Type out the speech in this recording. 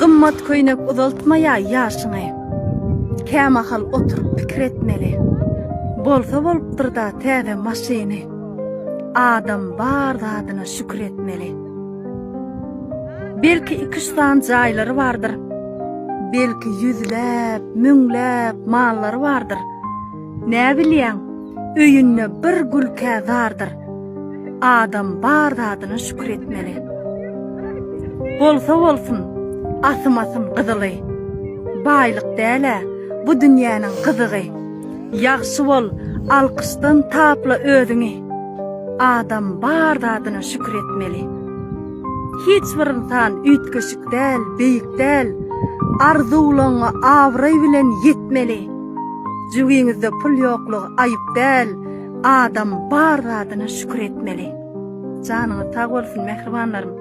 Gymmat köýnek uzaltmaýa ýaşyňy. Kämahal oturyp pikir etmeli. Bolsa bolupdyrda täze maşyny. Adam bar zadyna şükür etmeli. Belki iküç sany jaýlary bardyr. Belki ýüzläp, müňläp mallary bardyr. Näbilýäň, öýünde bir gülkä zardyr. Adam bar zadyna şükür etmeli. Bolsa bolsun, asym-asym gyzyly. Baýlyk däl-ä, bu dünýäniň gyzygy. Ýagşy bol, alkyşdan tapla özüňi. Adam bar zadyna şükür etmeli. Hiç bir ynsan üýtgeşik däl, beýik däl. Arzuwlaňňa abraý bilen ýetmeli. Jübiňizde pul ýoklugy aýyp däl, adam bar zadyna şükür etmeli. Janyňyz sag bolsun mähribanlarym.